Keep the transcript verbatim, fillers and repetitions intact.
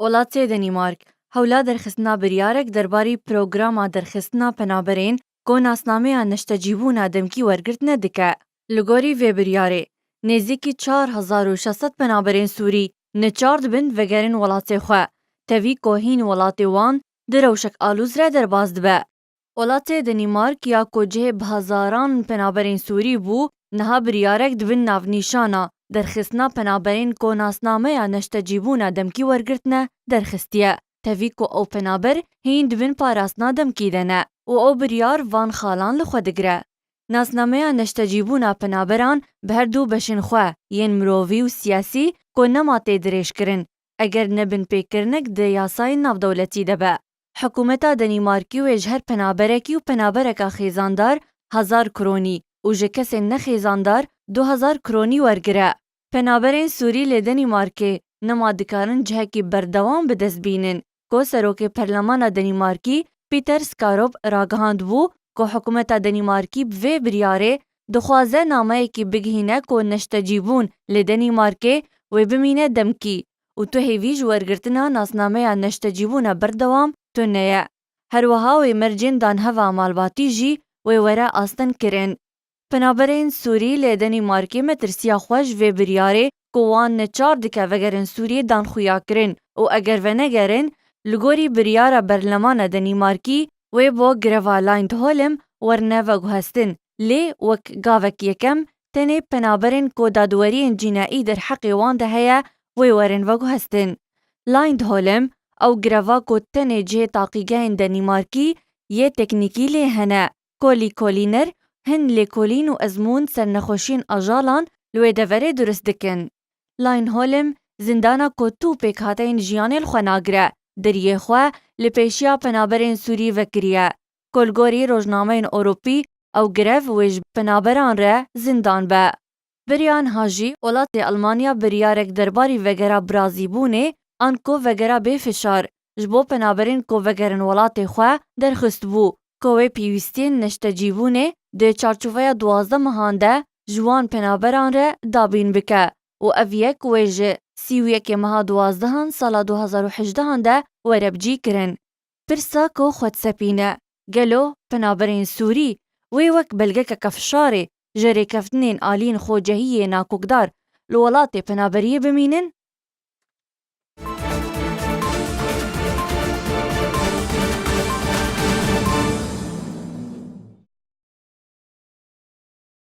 Welatê Denîmark hewla derxistina biryarek derbarî programa derxistina penaberên ku nasnameya neştecîbûna demkî wergirtine dike. Li gorî vê biryarê, nêzîkî çar hezar û şeş sed penaberên Sûrî neçar dibin vegerin welatê xwe, tevî ku hîn welatê wan di rewşek alûz re derbas dibe. Welatê Denîmark ya ku cihê bi hezaran penaberên Sûrî bû, niha biryarek di bin navnîşana derxistina penaberên ku nasnameya neştecîbûna demkî wergirtine derxistiye. Tevî ku ew penaber hîn di bin parastina demkî de ne û ew biryar van xalan li xwe digire. Nasnameya neştecîbûna penaberan bi her du beşên xwe yên mirovî û siyasî ku nema tê dirêjkirin, eger ne binpêkirinek di yasayên navdewletî de be. Hikûmeta Denîmarkî wê ji her penaberekî û penabereka xêzandar hezar kronî û ji kesên nexêzandar du hezar kronî wergire. Penaberên Sûrî li Denîmarkê nema dikarin cihekî berdewam bi dest bînin, ku Serokê Perlemana Denîmarkî Peter Skarop ragihandbû ku hikûmeta Denîmarkî bi vê biryarê dixwaze nameyekî bigihîne ku neştecîbûn li Denîmarkê wê bimîne demkî û tu hêvî ji wergirtina nasnameya neştecîbûna berdewam tune ye. Her wiha wê mercên danheva malbatî jî wê were astin kirin. Penaberên Sûrî li Denîmarkê metirsiya xwe ji vê biryarê ku wan neçar dike vegerin Sûriyê dan xuya kirin û eger venegerin, li gorî biryara berlemana Denîmarkî wê bo greva Lindholm werine veguhestin. Lê wek gavek yekem tenê penaberên ku dadweriyên cînaî derheqê wan de heye wê werin veguhestin. Lindholm, ew greva ku tenê cihê taqîgehên Denîmarkî yê teknîkî lê hene, kolîkolîner, hin lêkolîn û ezmûn ser nexweşiyên ajalan li wê deverê durist dikin. Lindholm, zindana ku tu pêkhateyên jiyanê li xwe nagire, deriyê xwe li pêşiya penaberên Sûrî vekiriye, ku li gorî rojnameyên Ewropî ew grev wê ji penaberan re zindan be. Beriya niha jî welatê Elmanya biryarek derbarî vegera birazîbûnê an ku vegera bê fişar ji bo penaberên ku vegerin welatê xwe derxistbû, ku wê pêwîstiyên neştecîbûnê di çarçoveya duwazdeh mehan de ji wan penaberan re dabîn bike û ev yek wê ji sî û yekê meha duwazdehan sala du hezar û hejdehan de were bicî kirin. Pirsa ku xwe disepîne, gelo penaberên Sûrî wê wek belgekeke fişarê ji rêkeftinên aliyên xwecehiyê nakokdar li welatê penaberiyê bimînin?